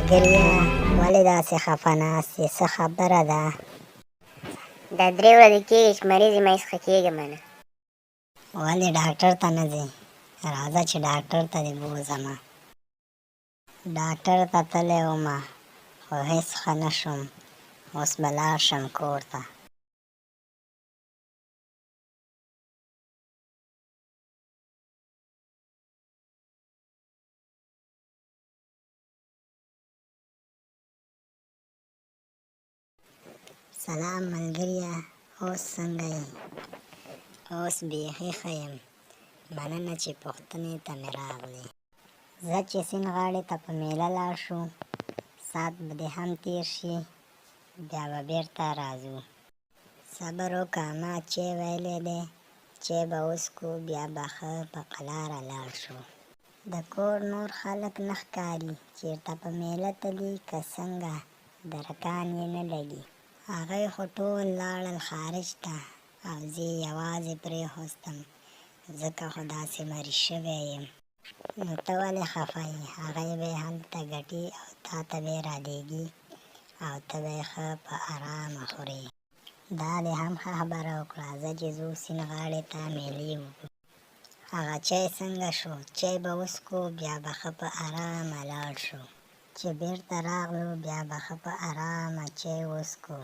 ملګریه ولې داسې خفه ناست یې، څه خبره ده؟ دا درې ورځې کېږي چې مریض یم، هېڅ ښه کېږم نه. ولې ډاکټر ته نه ځې؟ راځه چې ډاکټر ته دې بوځمه. ډاکټر ته تللی ومه خو هېڅ ښه نه شوم، اوس به لاړ شم کور ته. سلام ملګریه، اوس څنګه یې؟ اوس بیخي ښه یم، مننه چې پوښتنې ته مې راغلې. ځه چې سیند غاړې ته په میله لاړ شو، ساعت به دې هم تېر شي، بیا به بېرته راځو. صبر وکه، ما چای ویلی دی، چای به وڅکو، بیا به ښه په قلاره لاړ شو. د کور نور خلک نه ښکاري، چېرته په میله تللي که څنګه، درکان یې نه لګي. هغوی خو ټول لاړل خارج ته او زه یې یوازې پرېښوستم، ځکه خو داسې مریض شوی یم. نو ته ولې خفه یې، هغوی به یې هلته ګټي او تاته به یې رالېږي او ته به یې ښه په ارامه خورې. دا دې هم ښه خبره وکړه، ځه چې ځو سیند غاړې ته میلې وکړو. هغه چای څنګه شو؟ چای به وڅکو، بیا به ښه په ارامه لاړ شو. چې بېرته راغلو بیا به ښه په ارامه چای وڅکو،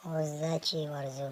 اوس ځه چې ورځو.